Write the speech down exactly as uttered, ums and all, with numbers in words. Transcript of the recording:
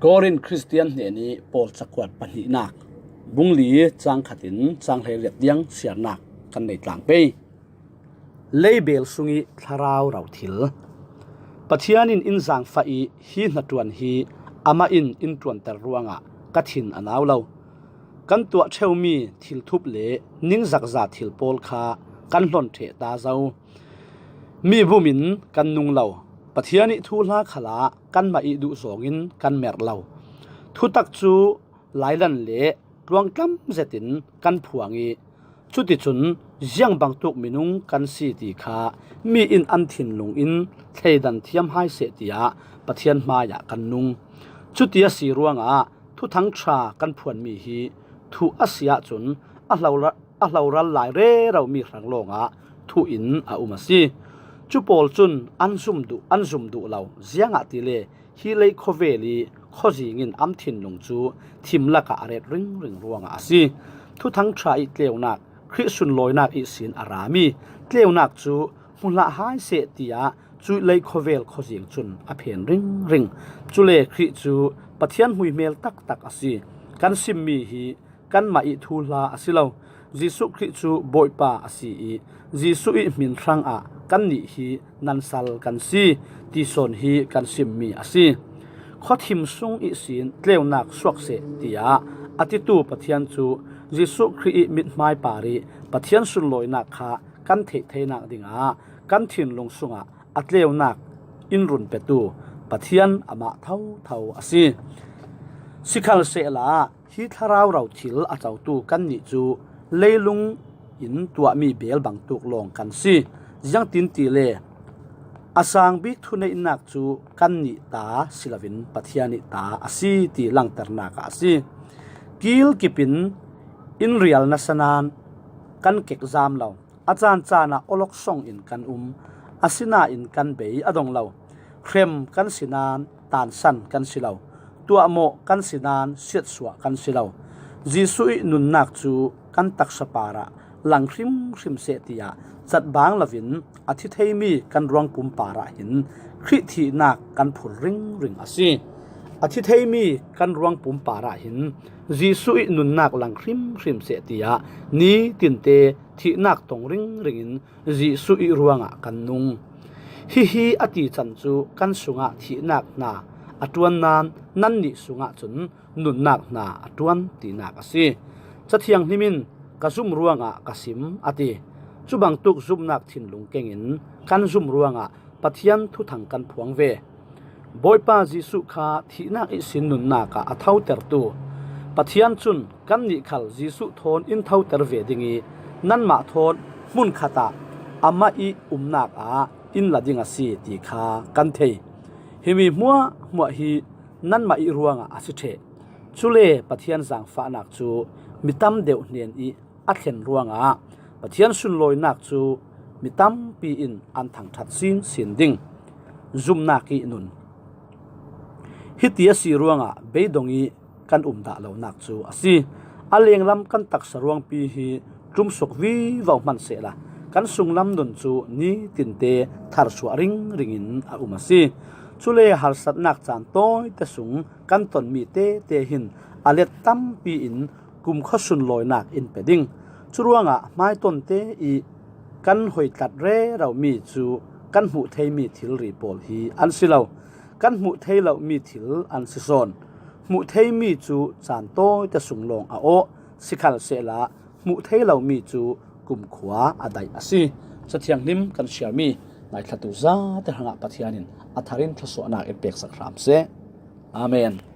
Korin Khristian hnenih Paul cakuat pahnihnak, bung li cang khatin cang hleiriat tiang siarnak kan nei tlang pei. Leibel sungih thlarau rau thil. Pathian in in zaangfah ih hi hnaṭuan hi amah in in ṭuanter ruangah ka thin a nau lo. Kan tuah ṭheumi thil thup le ningzakza thil pawl kha kan hlon ṭheh ta zo. Mi bum in kan nung lo. Pathian ih thuhla khalah kanmah ih duhzawng in kan merh lo. Thutak cu lailan le tluangtlam zetin kan phuang ih, cuticun ziang bangtuk minung kan si ti kha mi in an thinlung in thleidan thiam hai seh, tiah Pathian hmaiah kan nung. Cuti a si ruangah Thuthang ṭha kan phuanmi hi thuh a si ahcun a hloral, a hloral lai rero mi hrang lawngah thuh in a um a si. Cu pawl cun an zum duh, an zum duh lo, ziangahtile hi lei khawvel ih khuazing in an thinlung cu thim lakah a ret ringring ruangah a si. Thuthang ṭha ih tleunak, Khrih sunlawinak ihsin a rami tleunak cu hmu hlah hai seh, tiah cuih lei khawvel khuazing cun a phen ringring. Cule Khrih cu Pathian hmuihmel taktak a si. Kan simmi hi kanmah ih thuhla a si lo. Jesuh Khrih cu Bawipa a si ih Jesuh ih hmin hrangah kannih hi nan sal kan si, ti sawn hi kan simmi a si. Khuathim sung ihsin tleunak suak seh, tiah a titu Pathian cu Jesuh Khrih ih mithmai parih Pathian sunlawinak kha kan theih theinak dingah kan thinlung sungah a tleunak in run petu Pathian amah thotho a si. Sikhalsehla hi thlarau rau thil a cotu kannih cu leilung in tuahmi bel bangtuk lawng kan si. Ziangtin tile a sang bik thuneihnak cu kannih ta si loin Pathian ih ta a si ti langternak ah a si. Kil kipin in rial nasa nain kan kekzam lo. A caan caan ah awlok song in kan um. Asinain kan bei a dong lo. Hrem kan si nain tansan kan si lo. Tuahmawh kan si nain siatsuah kan si lo. Jesuh ih nunnak cu kan taksa parah lang hrimhrim seh, tiah catbang loin a thi theimi kan ruangpum parah hin Khrih thihnak kan phur ringring a si. A thi theimi kan ruangpum parah hin Jesuh ih nunnak lang hrimhrim seh, tiah ni tinte thihnak tong ringring in Jesuh ih ruangah kan nung. Hihi a tican cu kan sungah thihnak hna a ṭuan nain nannih sungah cun nunnak hna a ṭuan tinak a si. Cathianghlim in ka zum ruangah ka sim a ti. Cu bangtuk zumhnak thinlung kengin kan zum ruangah Pathian thuthang kan phuang ve. Bawipa Jesuh kha thihnak ihsin nunnak ah a thotertu Pathian cun kannih khal Jesuh thawn in thoter ve ding ih nanmah thawn hmunkhat ah amah ih umnak ah in la ding a si ti kha kan thei. Himi hmuahhmuah hi nanmah ih ruangah a si ṭheh. Cule Pathian zaangfahnak cu mi tam deuh hnen ih a thlen ruangah Pathian sunlawinak cu mi tampi in an thangṭhat sinsin ding. Zumhnak ih nun. Hiti a si ruangah beidong ih kan um dah lonak cu a si. A lenglam kan taksa ruangpi hi ṭumsuk vivo hmanh sehla kan sunglam nun cu ni tinte tharsuah ringring in a um a si. Cule harsatnak caan tawite sung kan tonmi tete hin a let tampi in kumkhua sunlawinak in pe ding. Curuangah hmaitonte ih kan hoitlat reromi cu kan hmuh theimi thilri pawl hi an si lo. Kan hmuh thei lomi thil an si sawn. Hmuh theimi cu caan tawite sung lawng a awh, sikhalsehla hmuh thei lomi cu kumkhua a daih a si. Cathianghlim kan siarmi ngaithlatu zate hrangah Pathian in a thar in thluasuahnak in peksak hram seh. Amen.